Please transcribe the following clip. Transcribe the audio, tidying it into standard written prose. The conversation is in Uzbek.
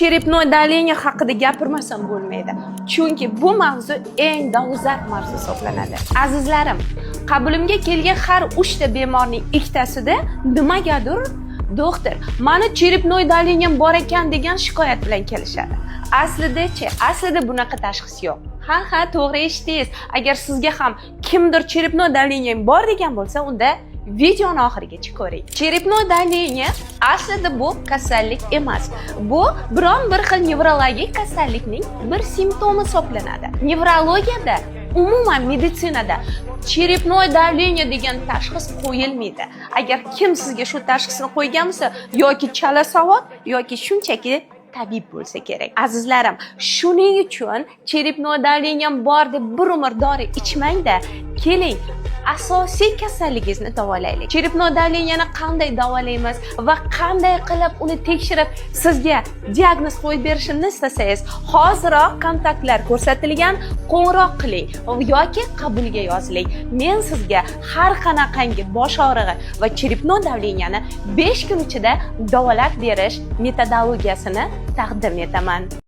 Черепное давление haqida gapirmasam bo'lmaydi. Chunki bu mavzu eng dolzarb mavzu hisoblanadi. Azizlarim, qabulimga kelgan har 3 ta bemorning ikkitasida nimagadir "Doktor, mani черепной давлением bor ekan" degan shikoyat bilan kelishadi. Aslida-chi, aslida bunaqa tashxis yo'q. Ha, to'g'ri eshitdingiz. Agar sizga ham kimdir "Черепной давлением bor" degan bo'lsa, unda videoni oxirigacha ko'ring. Черепной давление aslida bu kasallik emas. Bu biron bir xil nevrologik kasallikning bir simptomi hisoblanadi. Nevrologiyada, umuman meditsinada черепной давление degan tashxis qo'yilmaydi. Agar kim sizga shu tashxisni qo'ygan bo'lsa, yoki chala savod, yoki shunchaki tabib bo'lsa kerak. Azizlarim, shuning uchun "Черепной давлением bor" deb bir umr dori ichmangda, keling, asosiy kasalligingizni davolaylik. Черепной давление ni qanday davolaymiz va qanday qilib uni tekshirib, sizga diagnoz qo'yib berishimni istasangiz, hoziroq kontaktlar ko'rsatilgan qo'ng'iroq qiling yoki qabulga yoziling. Men sizga har qanaqangi bosh og'rig'i va черепной давление ni 5 kun ichida davolab berish metodologiyasini taqdim etaman.